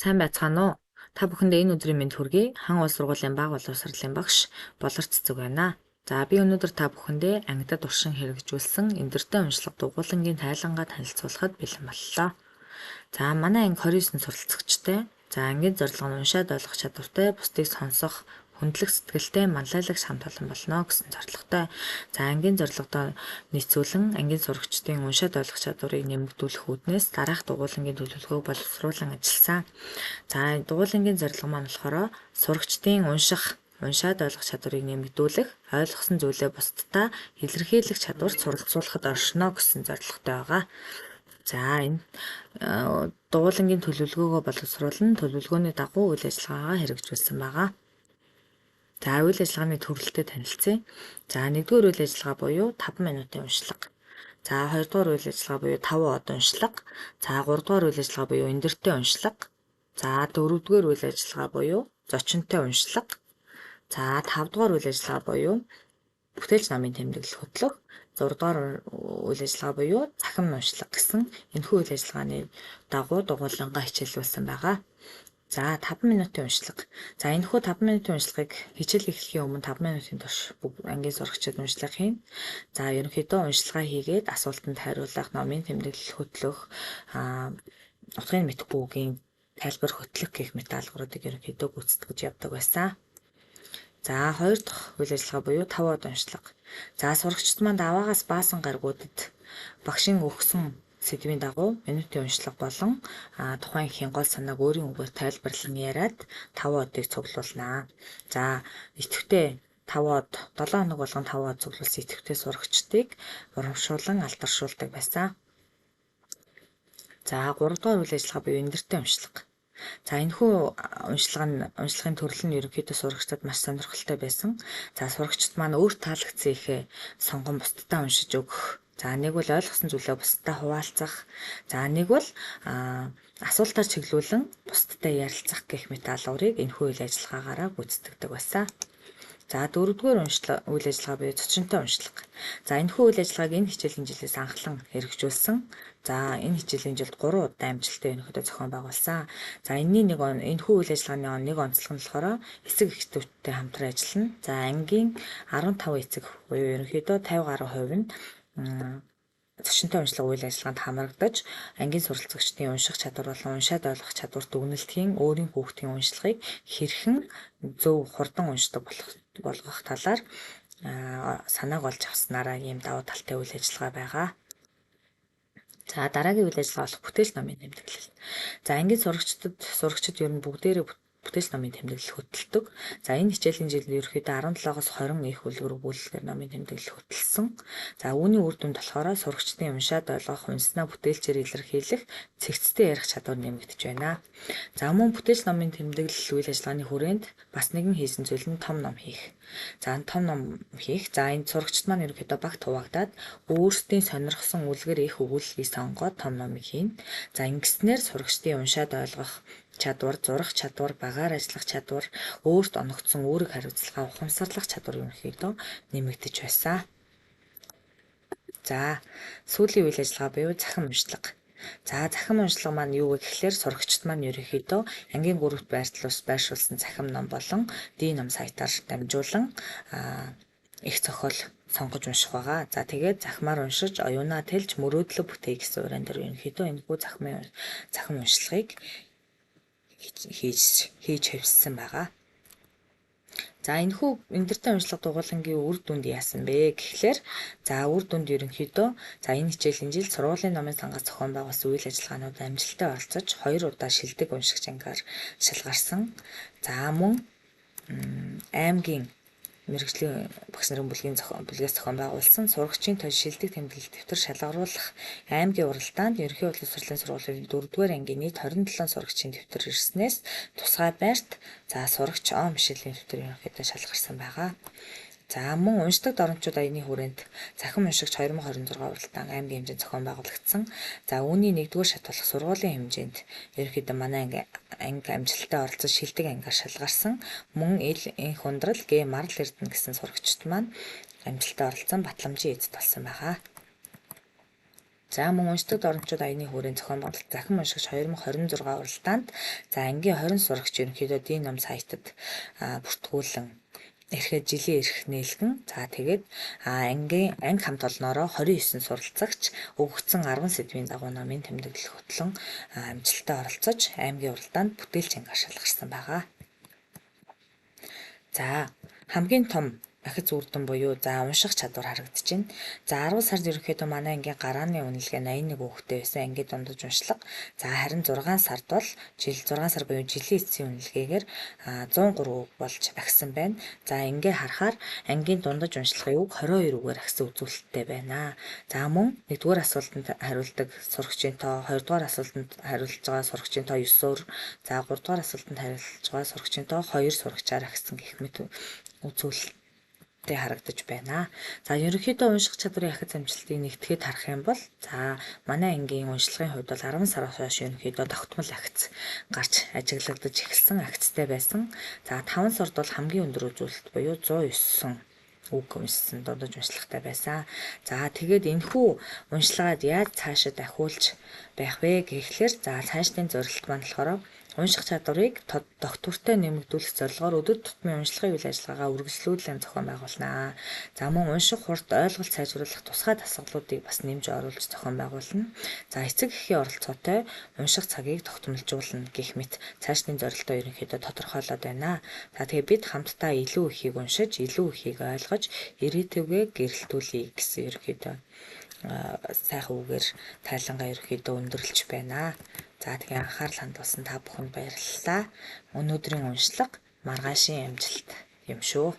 Сайн байцгаана уу? Та бүхэндээ энэ өдрийн мэнд хүргэе. Хан улс сургуулийн бага боловсролын багш Болор Цэцэг байна. За би өнөөдөр та бүхэндээ ангидад уршин хэрэгжүүлсэн эндэртэй уншлага дугуулангийн тайлангаа танилцуулахад бэлэн боллоо. За манай анги 29 суралцагчтай. За ангийн зорилго нь уншаад ойлгох чадвартай, бусдыг сонсох, хүндлэх сэтгэлтэй, манлайлагч хамт олон болно гэсэн зорилготой. За ангийн зорилгодоо нийцүүлэн ангийн сурагчдын уншаад ойлгох чадварыг нэмэгдүүлэх үүднээс дараах дугуулангийн төлөвлөгөөг боловсруулан ажилласан. За дугуулангийн зорилго маань болохоор сурагчдын унших, уншаад ойлгох чадварыг нэмэгдүүлэх, ойлгосон зүйлээ бусдад илэрхийлэх чадварт суралцуулахад оршино гэсэн зорилготой байгаа. За энэ дугуулангийн төлөвлөгөөгөө боловсруулан төлөвлөгөөний дагуу үйл ажиллагаагаа хэрэгжүүлсэн байгаа. За үйл ажиллагааны төрөлтэй танилцъя. За нэгдүгээр үйл ажиллагаа буюу 5 минутын уншлага. За хоёрдугаар үйл ажиллагаа буюу 5 од уншлага. За гуравдугаар үйл ажиллагаа буюу эндэртэй уншлага. За дөрөвдүгээр үйл ажиллагаа буюу зочинтой уншлага. За тавдугаар үйл ажиллагаа буюу бүтээлч намын тэмдэглэл хөтлөх. 6 дугаар үйл ажиллагаа буюу цахим уншлага гэсэн энэхүү үйл ажиллагааны дагуу дугуулангаа хичээлүүлсэн байгаа. За 5 минутын уншлага. За энэхүү 5 минутын уншлагыг хичээл эхлэхийн өмнө 5 минутын турш ангийн сурагчид уншлага хийнэ. За ерөнхийдөө уншлагаа хийгээд асуултанд хариулах, номын тэмдэглэл хөтлөх, утгыг мэдэхгүй үгийн тайлбар хөтлөх гэх мэт даалгавруудыг ерөнхийдөө гүйцэтгэж явдаг байсан. За хоёр дахь үйл ажиллагаа буюу 5 од уншлага. За сурагчид маань даваагаас баасан гаргуудад багшийн өгсөн сэдвийн дагуу минутын уншлага болон тухайн эхийн гол санааг өөрийн үгээр тайлбарлан яриад 5 одыг цуглуулнаа. За идэвхтэй 5 од 7 хоног болгон 5 од цуглуулсан идэвхтэй сурагчдыг урамшуулан алдаршуулдаг байсан. За 3 дугаар үйл ажиллагаа буюу эндэртэй уншлага. За энэхүү уншлага нь уншлагын төрөл нь ерөнхийдөө сурагчдад маш сонирхолтой байсан. За сурагчид маань өөр таалагдсан ихээ сонгон бусдад уншиж өгөх. За нэг бол ойлгосон зүйлээ бусдад хуваалцах. За нэг бол асуултаар чиглүүлэн бусдад ярилцах гэх мэт даалгаврыг энэхүү үйл ажиллагаагаараа гүйцэтгэдэг байсан. За дөрөвдүгээр уншлага үйл ажиллагаа буюу зочинтой уншлага. За энэхүү үйл ажиллагааг энэ хичээлийн жилээс анхлан хэрэгжүүлсэн. За энэ хичээлийн жилд 3 удаа амжилттай ерөнхийдөө зохион байгуулсан. За энэний нэг энэхүү үйл ажиллагааны нэг онцлог нь болохоор эцэг эхчүүдтэй хамтран ажиллана. За ангийн 15 эцэг буюу ерөнхийдөө 50 гаруй хувь нь зочинтой уншлага үйл ажиллагаанд хамрагдаж ангийн суралцагчдын унших чадвар болон уншаад ойлгох чадвар дүгнэлтийн өөрийн хүүхдийн уншлагыг хэрхэн зөв хурдан уншдаг болгох талаар санааг олж авснараа ийм давуу талтай үйл ажиллагаа байгаа. За дараагийн үйл ажиллагаа болох бүтээлч номын тэмдэглэл. За ангийн сурагчид ер нь бүгдээрээ бүтээлч номын тэмдэглэл хөтэлдэг. За энэ хичээлийн жилд ерөнхийдөө 17-оос 20 их үлгэр өгүүлэлтээр номын тэмдэглэл хөтөлсөн. За үүний үр дүнд болохоор сурагчдын уншаад ойлгох, уншсанаа бүтээлчээр илэрхийлэх, цэгцтэй ярих чадвар нэмэгдэж байна. За мөн бүтээлч номын тэмдэглэл үйл ажиллагааны хүрээнд бас нэгэн хийсэн зүйл нь том ном хийх. За том ном хийх. За энэ сурагчид маань ерөнхийдөө багт хуваагдаад өөрсдийн сонирхсон үлгэр их өгүүлэлгийг сонгоод том номыг хийнэ. За ингэснээр сурагчдын уншаад ойлгох чадвар, зурах чадвар, багаар ажиллах чадвар, өөрт оногдсон үүрэг хариуцлага ухамсарлах чадвар ерөнхийдөө нэмэгдэж байсан. За сүүлийн үйл ажиллагаа буюу цахим уншлага. За цахим уншлага маань юу вэ гэхлээр сурагчид маань ерөнхийдөө ангийн гүрвт байршуулсан цахим ном болон ди ном сайтаар дамжуулан их зохиол сонгож унших байгаа. За тэгээд захимаар уншиж, оюунаа тэлж, мөрөөдлөө бүтээе гэсэн уриан дээр ерөнхийдөө энэхүү цахим уншлагыг хийж хэвссэн байгаа. За энэхүү эндэртэй уншлага дугуулангийн үр дүнд яасан бэ гэхлээр за үр дүнд ерөнхийдөө за энэ хичээлийн жил сургуулийн номын сангаас зохион байгуулсан үйл ажиллагаанууд амжилттай оролцож 2 удаа шилдэг уншигч ангаар шалгарсан. За мөн аймгийн мэргэжлийн багш нарын бүлгийн бүлгээс зохион байгуулсан сурагчийн тоо шилдэг тэмдэглэл дэвтэр шалгаруулах аймгийн уралдаанд ерөнхий боловсролын сургуулийн 4-р ангийн нийт 27 сурагчийн дэвтэр ирснээс тусгай байрт за сурагч О Мишелийн дэвтэр ерөнхийдөө шалгарсан байгаа. За мөн уншдаг доромжууд аяны хүрээнд цахим уншигч 2026 уралдаан аймгийн хэмжээнд зохион байгуулагдсан. За үүний нэгдүгээр шат болох сургуулийн хэмжээнд ерөнхийдөө манай анги амжилттай оролцож шилдэг ангиар шалгарсан. Мөн ил энх ундрал гэ Марал Эрдэнэ гэсэн сурагчид маань амжилттай оролцсон батламжийн эзэд болсон байгаа. За мөн уншдаг доромжууд аяны хөөрийн зохион байгуулалт захин уншигч 2026 уралдаанд за ангийн 20 сурагч ерөнхийдөө Дном сайтад бүртгүүлэн эрхэд жилийн эрх нээлгэн за тэгээд ангийн анги хамт олноороо 29 суралцагч өгөгдсөн 10 сэдвийн дагуу номын тэмдэглэл хөтлөн амжилттай оролцож аймгийн уралдаанд бүтээлч анги шалгарсан байгаа. За хамгийн том ахиц үрдэн буюу за унших чадвар харагдаж байна. За 10 сард ерөнхийдөө манай ангийн гарааны үнэлгээ 81 хүүхэдтэй байсан ангийн дундаж уншлага. За харин 6 сард бол жил 6 сар буюу жилийн эцсийн үнэлгээгээр 103 үг болж ахисан байна. За ингээ харахаар ангийн дундаж уншлагын үг 22 үгээр ахисан үзүүлэлттэй байна. За мөн 1-р асуултанд хариулдаг сурагчийн тоо, 2-р асуултанд хариулж байгаа сурагчийн тоо 9-оор, за 3-р асуултанд хариулж байгаа сурагчийн тоо 2 сурагчаар ахисан гэх мэт үзүүлэлт харагдаж байна. За ерөнхийдөө унших чадварын ахиц амжилтыг нэгтгэхэд харах юм бол за манай ангийн уншлагын хувьд бол 10 сараас хойш ерөнхийдөө тогтмол ахиц гарч ажиглагдаж эхэлсэн ахицтай байсан. За 5 сард бол хамгийн өндөр үзүүлэлт буюу 109 үг уншсан дундаж уншлагатай байсан. За тэгээд энэхүү уншлагаад яаж цаашид ахиулж байх вэ гэхлээр за цаашдын зорилт маань болохоор унших чадварыг доктортой нэмэгдүүлэх зорилгоор өдөр тутмын уншлагын үйл ажиллагаагаа үргэлжлүүлэн зохион байгуулнаа. За мөн унших хурд, ойлголт сайжруулах тусгай дасгалуудыг бас нэмж оруулж зохион байгуулна. За эцэг эхийн оролцоотой унших цагийг тогтмолжуулна гэх мэт цаашдын зорилтоо ерөнхийдөө тодорхойлоод байна. За тэгээ бид хамтдаа илүү ихийг уншиж, илүү ихийг ойлгож, ирээдүйгээ гэрэлтүүлье гэсэн ерөнхийдөө сайхан үгээр тайлангаа ерөнхийдөө өндөрлөж байна. За тэгээ анхаарал хандуулсан та бүхэнд баярлалаа. Өнөөдрийн уншлага маргаашийн амжилт юм шүү.